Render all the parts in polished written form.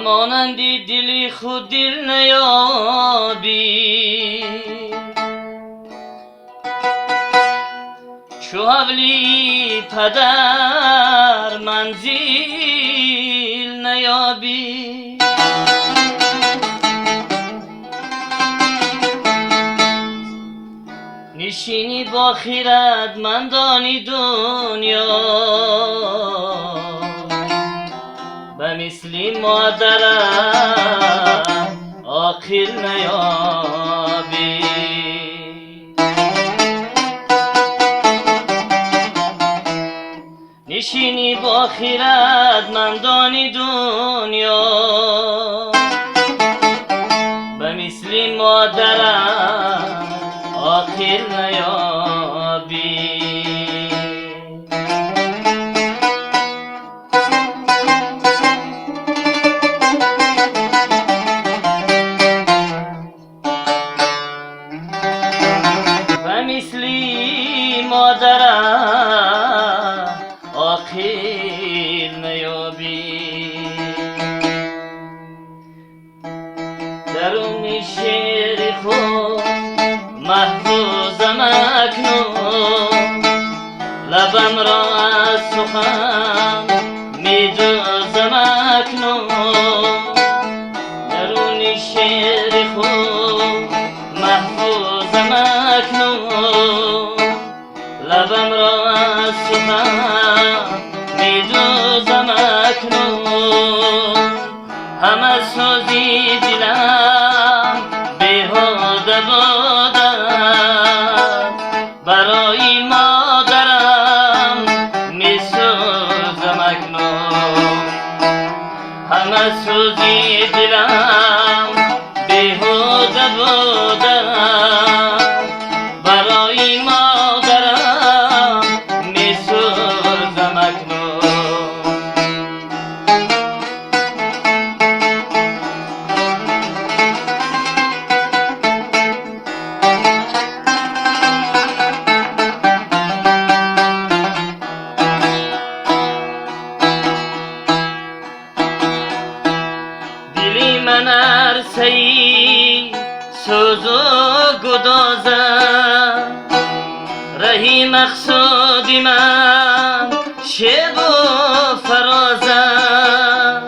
مانندی دلی خود دل نیابی چو حولی پدر منزل نیابی نشینی با خیرتمندان دنیا به مثل مادرم عاقل نیابی نشینی با خیرتمندان دنیا به مثل مادرم عاقل نیابی به مثل مادرم عاقل نیابی درون شعر خود محفوظم اکنون لبم را از سخن میدوزم اکنون درون شعر خود محفوظم اکنون لبم را از سخن میدوزم اکنون همه سوزی دلم بیهوده بودم برای مادرم میسوزم اکنون همه سوزی دلم بیهوده بودم برای مادرم میسوزم اکنون دلی من عرصه‌ای سوز و گدازم رهی مقصود من شب و فرازم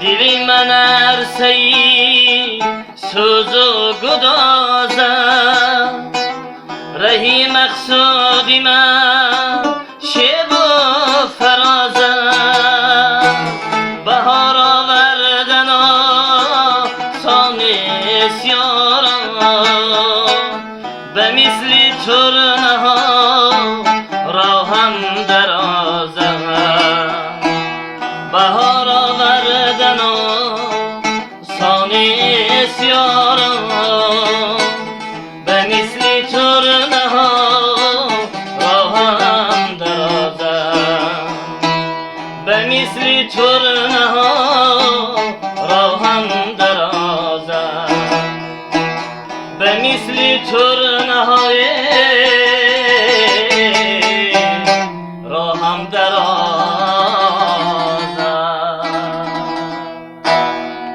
دلی من عرصه‌ای سوز و گدازم رهی مقصود من شب و فرازم بهار آوردن آسان سیاران به مثل ترنه‌ها راهم درازم بهار آوردن آسان سیاران به مثل ترنه‌ها راهم درازم به مثل ترنه‌ها